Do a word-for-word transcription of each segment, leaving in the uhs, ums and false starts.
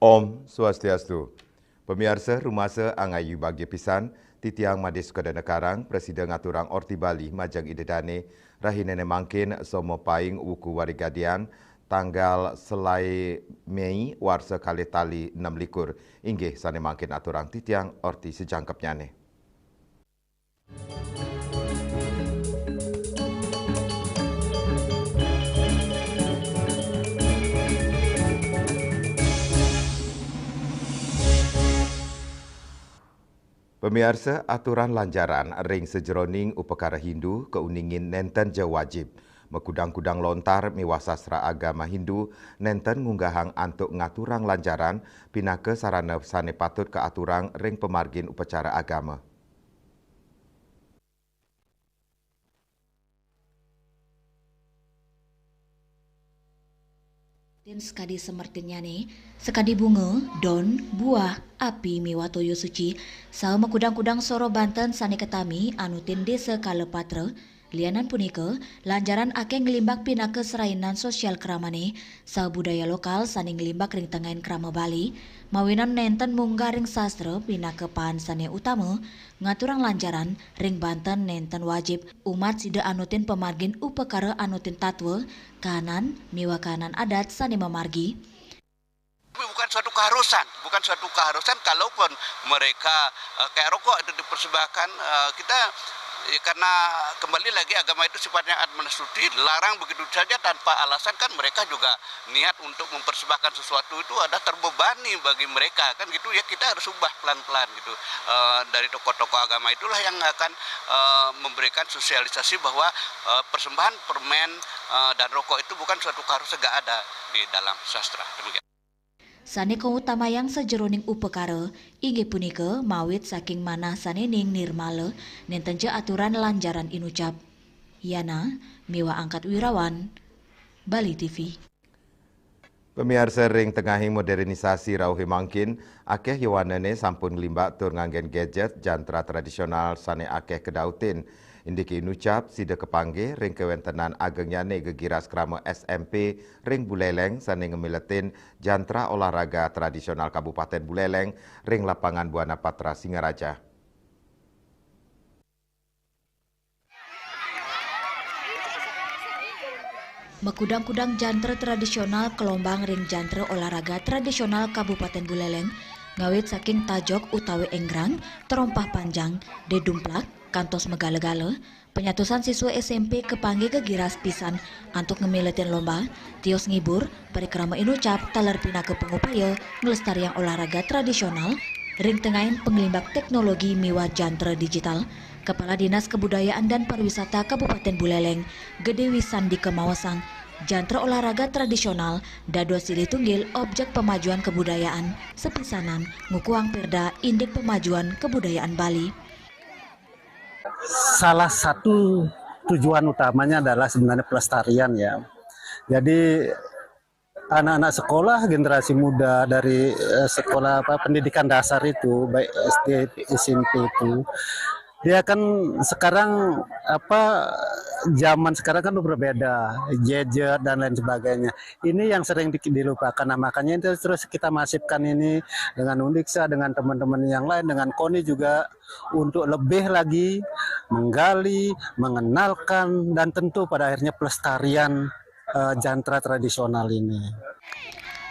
Om Swastiastu. Pamiarsa, rumasa angayuy bagia pisan, titiang Made Sukadana Karang, prasida ngaturang Orti Bali majeng Ida Dane, rahinane mangkin Soma Paing wuku Warigadian, tanggal selae Mei warsa kalih tali enam likur. Inggih sane mangkin aturang titiang Orti sajangkepnyane. Pamiarsa, aturan lanjaran ring sajeroning upakara Hindu kauningin nenten ja wajib. Makudang-kudang lontar miwah sastra agama Hindu nenten ngunggahang antuk ngaturang lanjaran pinaka sarana sane patut kaaturang ring pamargin upacara agama. Ten sakadi samertinnyane, sakadi bunga, don, buah, api, miwah toya suci, saha makudang-kudang soroh banten sane katami anu ten desa kala patra, lianan punika, lanjaran akeh nglimbak pinaka serainan sosial kramane, saha budaya lokal sane nglimbak ring tengahin krama Bali, mawinan nenten munggah ring sastra pinaka paan sane utama, ngaturang lanjaran ring banten nenten wajib, umat sida anutin pamargin upakara anutin tatwa, kahanan, miwah kahanan adat sane mamargi. Tapi bukan suatu keharusan, bukan suatu keharusan kalaupun mereka, eh, kayak rokok itu dipersembahkan, eh, kita, ya, karena kembali lagi agama itu sifatnya administratif, larang begitu saja tanpa alasan, kan mereka juga niat untuk mempersembahkan sesuatu itu ada terbebani bagi mereka, kan gitu ya, kita harus ubah pelan-pelan gitu. Eh, dari tokoh-tokoh agama itulah yang akan, eh, memberikan sosialisasi bahwa, eh, persembahan permen, eh, dan rokok itu bukan suatu keharusan, nggak ada di dalam sastra. Demikian. Sane kautamayang sajeroning upakara, inggih punika mawit saking manah sane ning nirmala, nenten ja aturan lanjaran inucap. Yana, miwah Angkat Wirawan, Bali T V. Pamiarsa, ring tengahing modernisasi rauhe mangkin, akeh yowanane sampun nglimbak tur nganggen gadget jantra tradisional sane akeh kadautin. Indike inucap, sida kapanggih ring kawentenan agengnyane gegiras krama S M P ring Buleleng sane ngamiletin jantra olahraga tradisional Kabupaten Buleleng ring Lapangan Buana Patra Singaraja. Makudang-kudang jantra tradisional kalombang ring jantra olahraga tradisional Kabupaten Buleleng, ngawit saking tajok utawi enggrang, terompah panjang, dedumplak, kantos magala-gala, panyatusan siswa S M P kapanggih gegiras pisan antuk ngamiletin lomba, tios ngibur, parikrama inucap taler pinaka pangupaya nglestariang olahraga tradisional, ring tengahin panglimbak teknologi miwah jantra digital. Kepala Dinas Kebudayaan dan Pariwisata Kabupaten Buleleng, Gede Wisandika maosang, jantra olahraga tradisional dados silih tunggil objek pamajuan kebudayaan, sapisanan ngukuhang perda indik pamajuan kebudayaan Bali. Salah satu tujuan utamanya adalah sebenarnya pelestarian, ya. Jadi, anak-anak sekolah, generasi muda dari, eh, sekolah apa, pendidikan dasar itu, baik S D, S M P itu, dia kan sekarang apa, zaman sekarang kan udah berbeda, gadget dan lain sebagainya. Ini yang sering di-, dilupakan. Nah, makanya itu terus kita masifkan ini dengan Undiksha, dengan teman-teman yang lain, dengan koni juga untuk lebih lagi menggali, mengenalkan, dan tentu pada akhirnya pelestarian, eh, jantra tradisional ini.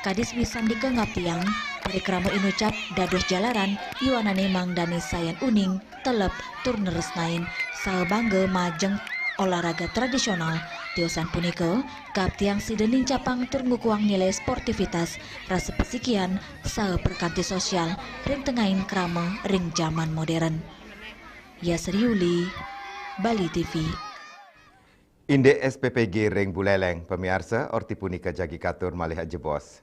Kadis Wisandika ngaptiang, parikrama inucap dados jalaran yowanane mangdane sayan uning, telep, tur nresnain, saha bangga majeng olahraga tradisional. Tiosan punika, kaptiang sida nincapang tur ngukuhang nilai sportivitas, rasa pasikian, saha prakanti sosial ring tengahin krama ring jaman modern. Yasri Yuli, Bali T V. Indik S P P G ring Buleleng, pamiarsa, orti punika jagi katur malih ajebos.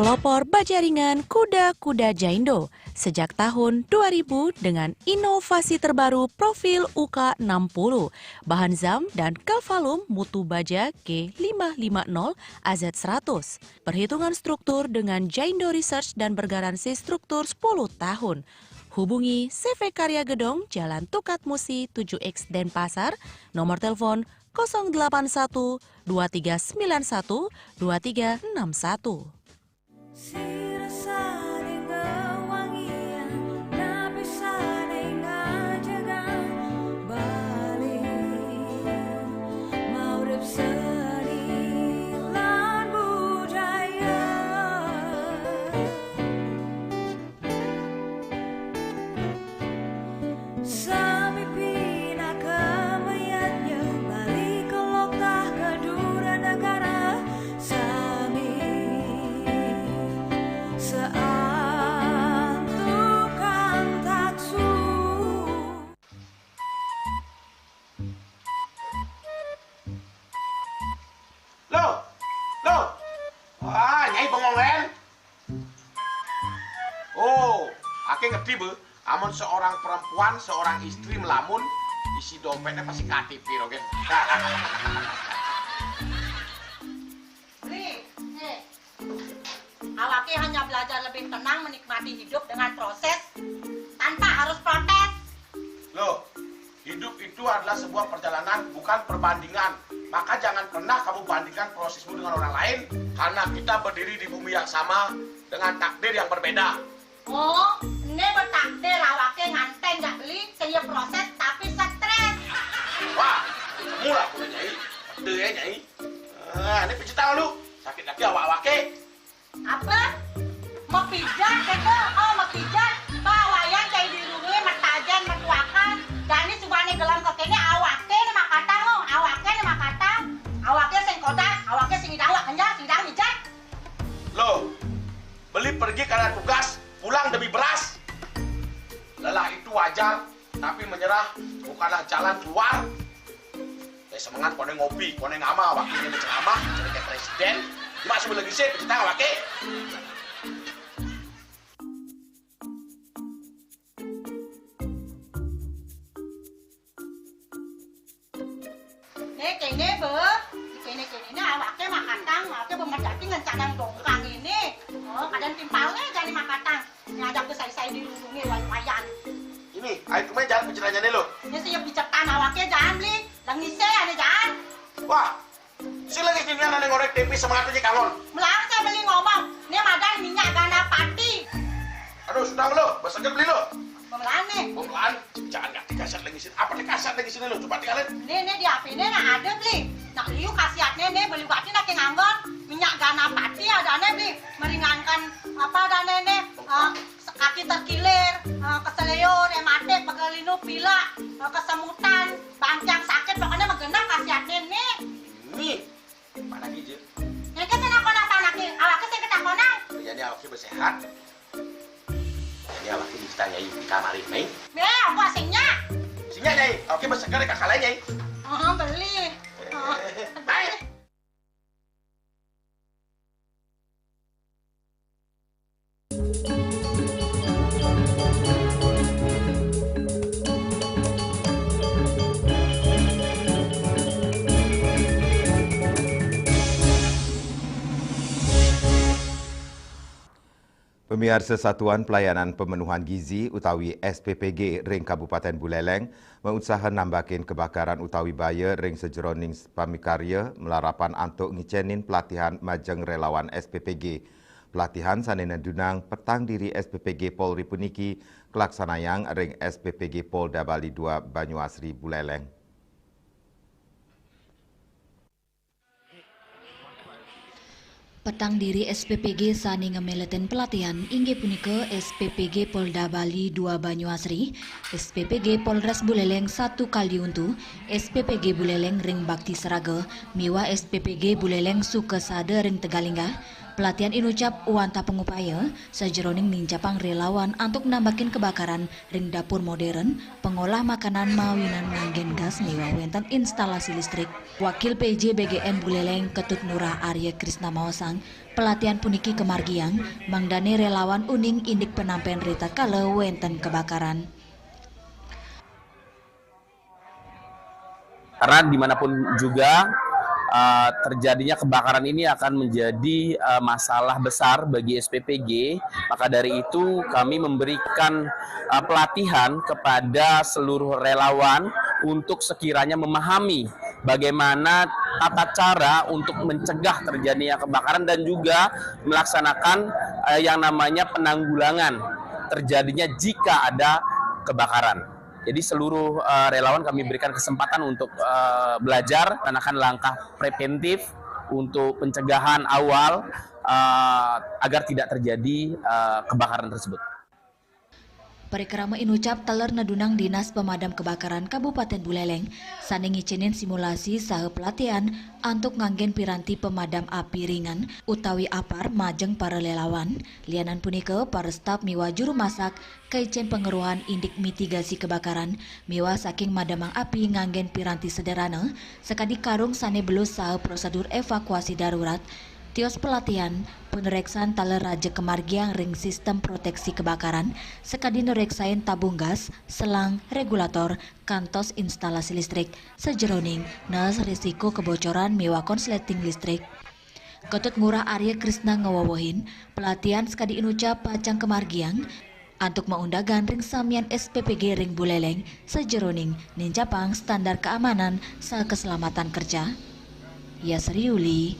Pelopor baja ringan kuda-kuda Jaindo sejak tahun dua ribu dengan inovasi terbaru profil U K enam puluh, bahan ZAM dan Calvalum mutu baja G lima lima nol A Z seratus. Perhitungan struktur dengan Jaindo Research dan bergaransi struktur sepuluh tahun. Hubungi C V Karya Gedong, Jalan Tukat Musi tujuh X, Denpasar, nomor telepon kosong delapan satu dua tiga sembilan satu dua tiga enam satu. Sami pina ka mayatnya, balik ke lokah ke dura negara. Sami seantukan taksu. Loh, loh. Wah, Nyai bengong, kan? Oh, aké ngerti, Be. Amun seorang perempuan, seorang istri melamun, isi dompetnya pasti K T P, Rogen. Bli, eh, awaké hanya belajar lebih tenang menikmati hidup dengan proses tanpa harus protes. Loh, hidup itu adalah sebuah perjalanan, bukan perbandingan. Maka jangan pernah kamu bandingkan prosesmu dengan orang lain, karena kita berdiri di bumi yang sama dengan takdir yang berbeda. Oh, né bertakdir awaké nganten jak Beli, sing ya proses tapi stres. Wah, kamu lah, Nyai. Betul ya, Nyai. Ah, ini pijit tangan lu. Sakit lagi awak-awaké. Apa? Mapijat kéto? Oh, mapijat. Pawayan cai dirungi, matajén, matuakan. Jani subané gelem kéné awaké né makatang, oh. Awaké né makatang. Awaké sing kodak, awaké sing idang, wak kenjal, sing idang mijat. Loh, Beli pergi karena tugas, pulang demi beras. Lelah itu wajar, tapi menyerah bukanlah jalan keluar. Eh, semengan koné ngopi, koné ngama, wakilnya berceramah, jadi kayak presiden. Cuma sebelum lagi sih, kita awake. Né kéné, Be. Kéné-kéné né awaké makatang, awaké bemer dadi ngencadang dongkang ini. Oh, kadén timpalné jani makatang. Ngajak tuh sai-sai dirundungi wai-wayan. Ini, ayo kemana jalan pencetannya nih lo? Ini sih ya picetan awaké jalan Beli. Lengisé ané jalan. Wah, si Lengis ini ané ngorek T V semangat aja kangon. Melarang saya Beli ngomong. Ini madan minyak ganda pati. Aduh, sudah lo, besoknya Beli lo. Pemelané. Pemelané, jangan nggak dikasar Lengisin. Apa dikasar Lengisin lo? Coba tinggalin. Né, né di H P-né nah ada Beli. Nah, liu khasiatné né Beli wati nak nganggon minyak ganda pati adané Beli. Meringankan apa adané né, eh, kaki terkilir, eh, keseleo, rematik, pegal linu, pilek, eh, kesemutan, bangkiang sakit, pokoknya mah genep khasiatné né. Ini, mana aja? Yang ke sana konak-konak, awaké sing ketakonan. Ya, ini awaké bersehat. Ini awaké ditanyain di kamar ini. Né, apa sing nyak? Sing nyak, Nyai. Awaké berseger kakak lain, Nyai. Oh, Beli. Oh. Baik. Pamiarsa, Satuan Pelayanan Pemenuhan Gizi utawi S P P G ring Kabupaten Buleleng mausaha nambakin kebakaran utawi baya ring sajeroning pamikarya malarapan antuk ngicénin pelatihan majeng relawan S P P G. Pelatihan sané nedunang petang diri S P P G Polri puniki kalaksanayang ring S P P G Polda Bali dua Banyuasri Buleleng. Petang diri S P P G sané ngameletin pelatihan inggih punika S P P G Polda Bali dua Banyuasri, S P P G Polres Buleleng satu Kaliuntu, S P P G Buleleng ring Bakti Seraga, miwah S P P G Buleleng Sukasada ring Tegalinggah, Pelatihan inucap wantah pengupaya sajeroning nincapang relawan antuk nambakin kebakaran ring dapur modern, pengolah makanan mawinan nganggen gas miwah wenten instalasi listrik. Wakil P J B G N Buleleng Ketut Ngurah Arya Krisna maosang, pelatihan puniki kemargiang mangdane relawan uning indik penampen ritatkala wenten kebakaran. Karena dimanapun juga uh, terjadinya kebakaran ini akan menjadi uh, masalah besar bagi S P P G. Maka dari itu kami memberikan uh, pelatihan kepada seluruh relawan untuk sekiranya memahami bagaimana tata cara untuk mencegah terjadinya kebakaran dan juga melaksanakan uh, yang namanya penanggulangan terjadinya jika ada kebakaran. Jadi seluruh uh, relawan kami berikan kesempatan untuk uh, belajar, melaksanakan langkah preventif untuk pencegahan awal uh, agar tidak terjadi uh, kebakaran tersebut. Parikrama inucap taler nedunang Dinas Pemadam Kebakaran Kabupaten Buleleng sane ngicenin simulasi saha pelatihan antuk nganggen piranti pemadam api ringan utawi apar majeng para relawan. Lianan punika, para staf miwah juru masak kaicen pangerohan indik mitigasi kebakaran miwah saking madamang api nganggen piranti sederhana sakadi karung sane belus saha prosedur evakuasi darurat. Tios pelatihan, panureksan taler raja kamargiang ring sistem proteksi kebakaran sakadi nureksain tabung gas, selang, regulator, kantos instalasi listrik sajeroning naas risiko kebocoran miwah konsleting listrik. Ketut Ngurah Arya Krisna ngawewehin, pelatihan sakadi inucap pacang kamargiang antuk maundagan ring samian S P P G ring Buleleng sajeroning nincapang standar keamanan saha keselamatan kerja. Yasri Yuli,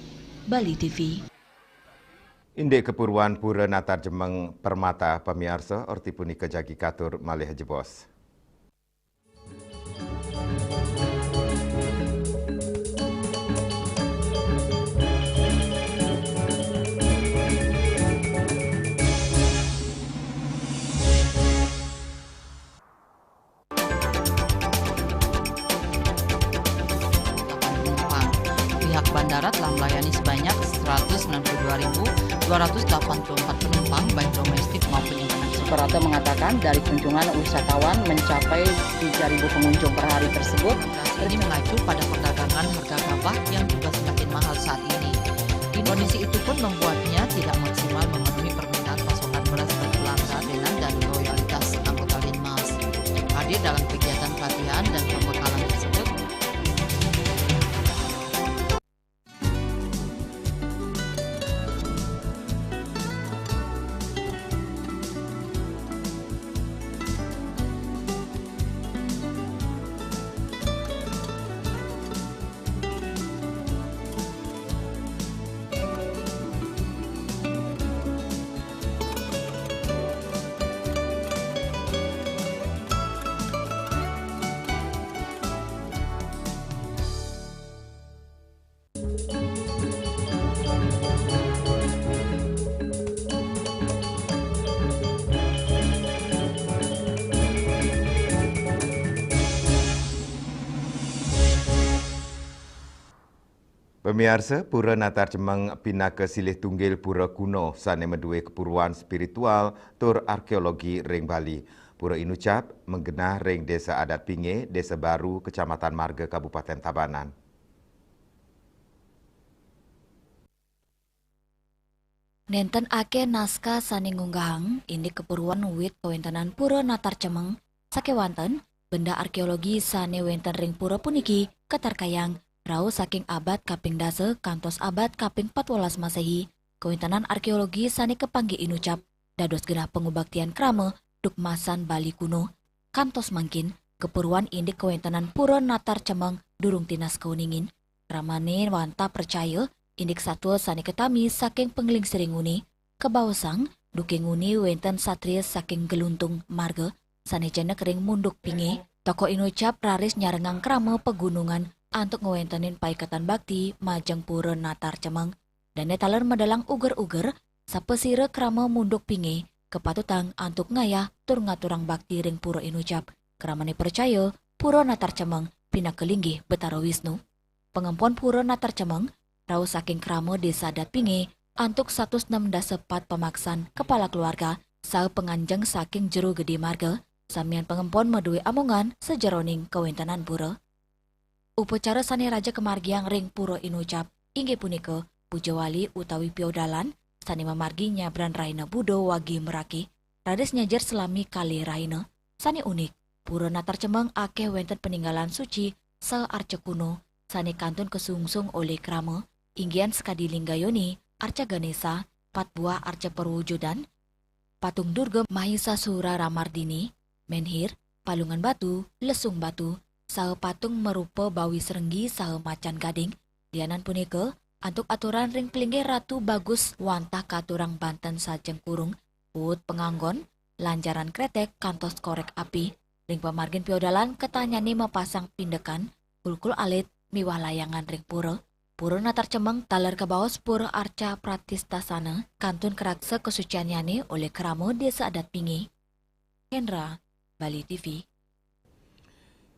Bali T V. Indik kepuruan Pura Natar Jemeng Permata, pamiarsa, orti punika jagi katur malih jebos. Pihak bandara telah melayani sebanyak seratus sembilan puluh dua ribu dua ratus delapan puluh empat penumpang, baik domestik maupun internasional. Suprapto mengatakan, dari kunjungan wisatawan mencapai tiga ribu pengunjung per hari tersebut, ini mengacu pada perdagangan harga gabah yang juga semakin mahal saat ini. Kondisi itu pun membuatnya tidak maksimal memenuhi permintaan pasokan beras dan pelanggan dan loyalitas anggota Linmas. Hadir dalam kegiatan pelatihan dan pembekalan tersebut, Pamiarsa, Pura Natar Cemeng pinaka silih tunggil pura kuno sane madue kepuruan spiritual tur arkeologi ring Bali. Pura inucap manggenah ring Desa Adat Pinge, Desa Baru, Kecamatan Marga, Kabupaten Tabanan. Nenten akeh naskah sane ngunggahang indik kepuruan wit kawentenan Pura Natar Cemeng, sakewanten benda arkeologi sane wenten ring pura puniki katarkayang rauh saking abad kaping dasa kantos abad kaping patbelas Masehi. Kawentenan arkeologi sane kapanggih inucap dados genah pangubaktian krama duk masan Bali kuno. Kantos mangkin, kepuruan indik kawentenan Pura Natar Cemeng durung tinas kauningin. Kramane wantah pracaya indik satua sane katami saking panglingsire nguni. Kabaosang, duke nguni wenten satria saking Geluntung Marga sane jenek ring Munduk Pinge. Tokoh inucap raris nyarengang krama pagunungan antuk ngwentenin paiketan bakti majeng Pura Natar Cemeng. Dane taler medalang uger-uger, sapasira krama Munduk Pinge kapatutang antuk ngayah tur ngaturang bakti ring pura inucap. Kramane pracaya, Pura Natar Cemeng pinaka linggih Betara Wisnu. Pangempon Pura Natar Cemeng rauh saking krama Desa Adat Pinge antuk satus enam dasa pat pamaksan kepala keluarga saha panganjeng saking jero gedé marga, samian pangempon madué amongan sajeroning kawéntenan pura. Upacara sané raja kamargiang ring Pura Inucap inggih punika pujawali utawi piodalan sané mamargi nyabran rahina Buda wagi meraki, raris nyajar salami kalih rahina. Sané unik, pura Natar Cemeng akéh wénten paninggalan suci saha arca kuno sané kantun kasungsung olih krama, inggihan sakadi lingga yoni, arca Ganésa, pat buah arca perwujudan, patung Durga Mahisasura Ramardini, menhir, palungan batu, lesung batu, saha patung marupa bawi srenggi saha macan gading. Lianan punika, antuk aturan ring palinggih Ratu Bagus wantah katurang banten sajeng kurung, puut panganggon, lanjaran kretek kantos korek api. Ring pamargin piodalan ketahnyane mapasang pindekan, kulkul alit, miwah layangan ring pura. Pura Natar Cemeng taler kabaos pura arca pratistasana, kantun karaksa kasuciannyane olih krama desa adat Pingi. Hendra, Bali T V.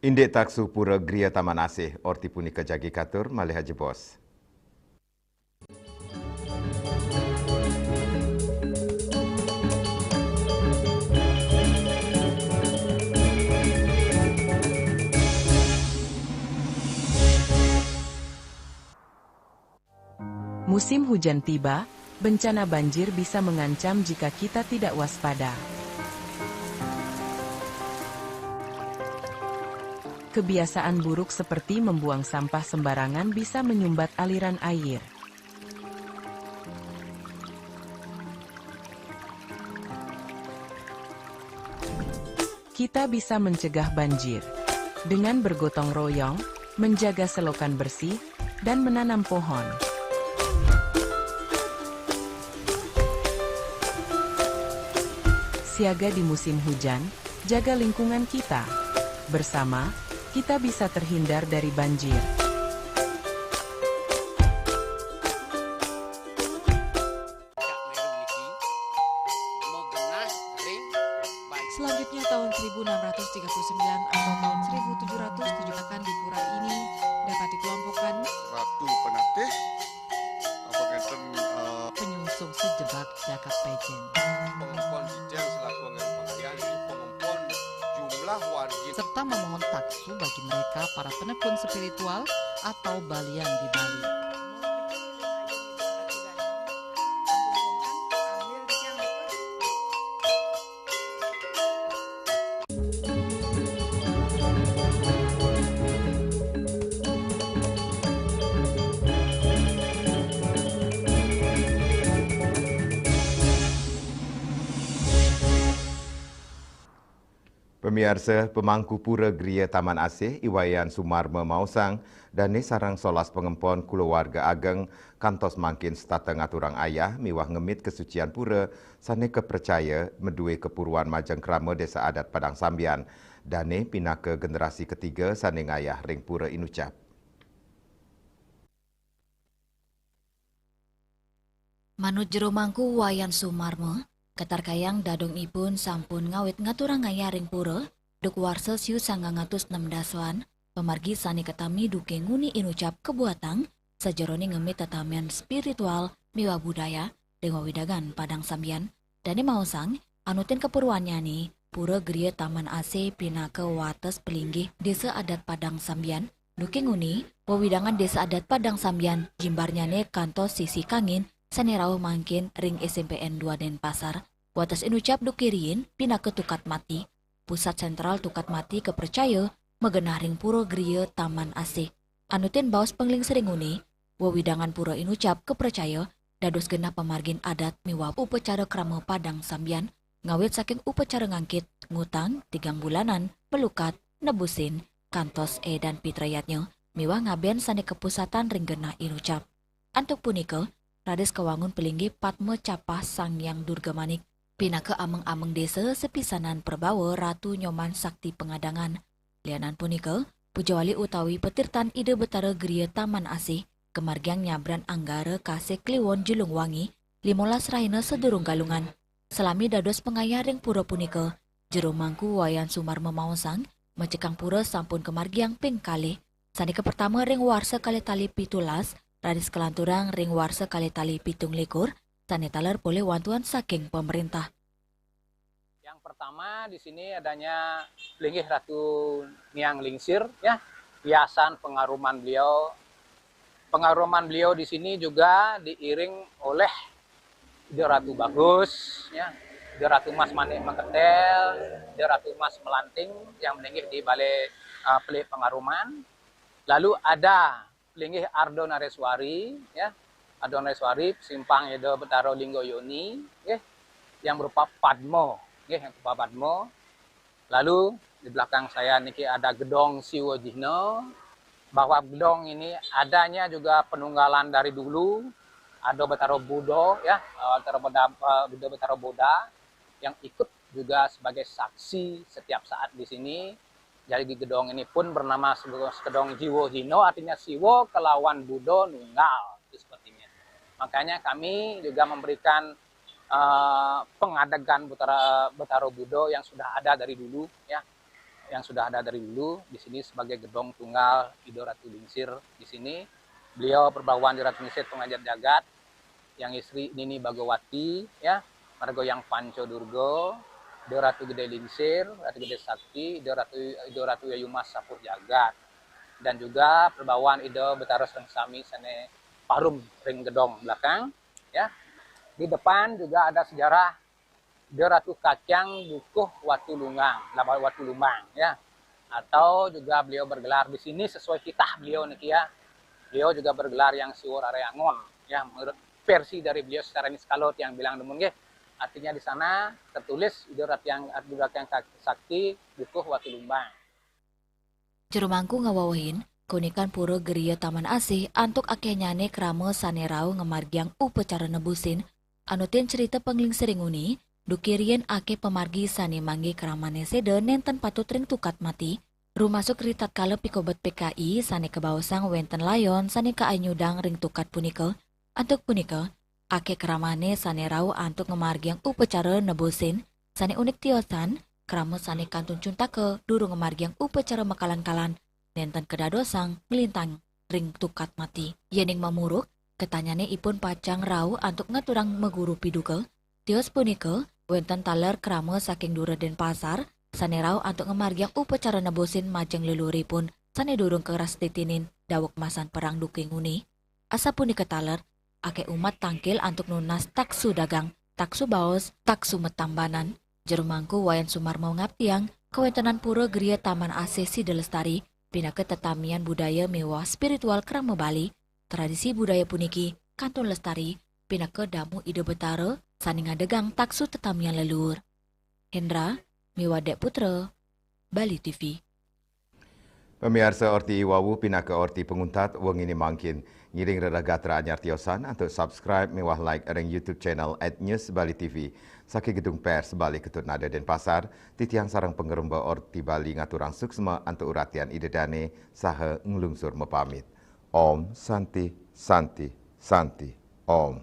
Indik taksu Pura Griya Taman Asih, orti punika jagi katur, malih ajebos. Musim hujan tiba, bencana banjir bisa mengancam jika kita tidak waspada. Kebiasaan buruk seperti membuang sampah sembarangan bisa menyumbat aliran air. Kita bisa mencegah banjir dengan bergotong royong, menjaga selokan bersih, dan menanam pohon. Siaga di musim hujan, jaga lingkungan kita. Bersama, kita bisa terhindar dari banjir. Selanjutnya, tahun seribu enam ratus tiga puluh sembilan atau tahun seribu tujuh ratus tujuh akan di pura ini dapat dikelompokkan. Ratu Penatih, apa ngenten, eh, penyungsung sejebak jagat Pejen. Pengempon Jijang selaku anggaran pakaian, pengempon jumlah wargi. Serta memohon taksu bagi mereka para penekun spiritual atau balian di Bali. Pamiarsa, pemangku Pura Griya Taman Asih, I Wayan Sumarma maosang, dane sareng solas pangempon kulawarga ageng kantos mangkin setata ngaturang ayah miwah ngemit kasucian pura sane kapracaya madue kapuruan majeng krama Desa Adat Padang Sambian. Dane pinaka generasi ketiga sane ngayah ring Pura Inucap. Manut jero mangku Wayan Sumarma, katarkayang dadong ipun sampun ngawit ngaturang ayah ring pura, duk warsa siu sangang atus nem dasa an, pamargi sane katami duke nguni inucap kabuatang, sajeroning ngemit tatamian spiritual miwah budaya ring wewidangan Padang Sambian. Dane maosang, anutin kapuruannyane, Pura Griya Taman Asih pinaka wates palinggih Desa Adat Padang Sambian. Duke nguni, wewidangan Desa Adat Padang Sambian, jimbarnyane kantos sisi kangin, sane rauh mangkin ring S M P N dua Denpasar. Wates inucap duke riin, pinaka Tukad Mati. Pusat sentral Tukad Mati kapracaya magenah ring Pura Griya Taman Asih. Anutin baos panglingsir nguni, wewidangan pura inucap kapracaya dados genah pamargin adat miwah upacara krama Padang Sambian, ngawit saking upacara ngangkit, ngutang, tigang bulanan, malukat, nebusin, kantos edan pitrayatnya, miwah ngaben sane kapusatan ring genah inucap. Antuk punika, raris kawangun palinggih Padma Capah Sang Hyang Durga Manik, pinaka ameng-ameng desa sapisanan prabawa Ratu Nyoman Sakti Pangadangan. Lianan punika, pujawali utawi patirtan Ida Betara Griya Taman Asih, kamargiang nyabran Anggara Kasih Kliwon Julung Wangi, limolas rahina sadurung Galungan. Salami dados pangayah ring pura punika, jero mangku Wayan Sumarma maosang, macekang pura sampun kamargiang ping kalih. Sane kapertama ring warsa kalih tali pitulas, raris kalanturang ring warsa kalih tali pitung likur, sane taler polih wantuan saking pemerintah. Yang pertama, di sini adanya linggih Ratu Niang Lingsir, ya, hiasan pengaruman beliau. Pengaruman beliau di sini juga diiring oleh Ida Ratu Bagus, ya, Ida Ratu Mas Manik Mengketel, Ida Ratu Mas Melanting yang melinggih di balai, uh, pelik pengaruman. Lalu ada linggih Ardo Nareswari, ya, Ardo Nareswari, simpang Ida Betara Lingga Yoni, nggih, yang berupa Padma, nggih, yang berupa Padma. Lalu di belakang saya niki ada gedong Siwa Jihna, bahwa gedong ini adanya juga penunggalan dari dulu, ada Betara Buddha, ya, eh, Betara Buddha, eh, Buddha Betara Buddha yang ikut juga sebagai saksi setiap saat di sini. Jadi gedong ini pun bernama gedong Jiwa Jino, artinya Siwa kelawan Buddha nunggal, itu sepertinya. Makanya kami juga memberikan, eh, pengadegan Betara, Betara Buddha yang sudah ada dari dulu, ya, yang sudah ada dari dulu di sini sebagai gedong tunggal Ida Ratu Lingsir di sini. Beliau perbawan Ida Ratu Lingsir pengajat jagat, yang istri Nini Bagawati, ya, marga yang Panca Durga, Ida Ratu Gede Lingsir, Ratu Gede Sakti, Ida Ratu, Ida Ratu Yayu Mas Sapur Jagat, dan juga perbawan Ida Betara Sreng Sami sane parum ring gedong belakang, ya. Di depan juga ada sejarah Ida Ratu Kakyang Dukuh Watu Lungang, Watu Lumbang, ya. Atau juga beliau bergelar di sini sesuai kitah beliau niki, ya. Beliau juga bergelar yang Siwa Rare Angon, ya, menurut versi dari beliau secara niskala tiang bilang demun nggih. Artinya di sana tertulis Ida Ratu yang, Ida Ratu yang Sakti Dukuh Watu Lumbang. Jero mangku ngawewehin, kaunikan Pura Griya Taman Asih antuk akehnyane krama sane rauh ngamargiang upacara nebusin. Anutin crita panglingsire nguni, duke riin akeh pamargi sane manggi kramane seda nenten patut ring tukat mati. Rumasuk ritatkala pikobet P K I sane kabaosang wenten layon sane kaanyudang ring tukat punika. Antuk punika, akeh kramane sane rauh antuk ngamargiang upacara nebusin, sane unik tiosan, krama sane kantun cuntaka durung ngamargiang upacara makalan-kalan, nenten kadadosang nglintang ring tukat mati. Yening mamuruk, ketanyane ipun pacang rauh antuk ngaturang maguru piduka. Tios punika, wenten taler krama saking dura Denpasar, sane rauh antuk ngamargiang upacara nebusin majeng leluhuripun sane durung karastitinin daweg masan perang duke nguni. Asapunika taler, akeh umat tangkil antuk nunas taksu dagang, taksu baos, taksu matambanan. Jero mangku Wayan Sumarmo ngaptiang, kawentenan Pura Griya Taman Asih Sida Lestari pinaka tetamian budaya miwah spiritual krama Bali, tradisi budaya puniki kantun lestari pinaka damu Ida Betara sane ngadegang taksu tetamian leluhur. Hendra miwah Dek Putra, Bali T V. Pamiarsa, orti iwau pinaka orti panguntat wengine mangkin. Ngiring rereh gatra anyar tiosan antuk subscribe miwah like ring YouTube channel at News Bali T V. Saking Gedung Pers Bali Ketut Nada Denpasar, titiang sareng pangremba Orti Bali ngaturang suksma antuk uratian Ida Dane saha nglungsur mapamit. Om Santi, Santi, Santi, Om.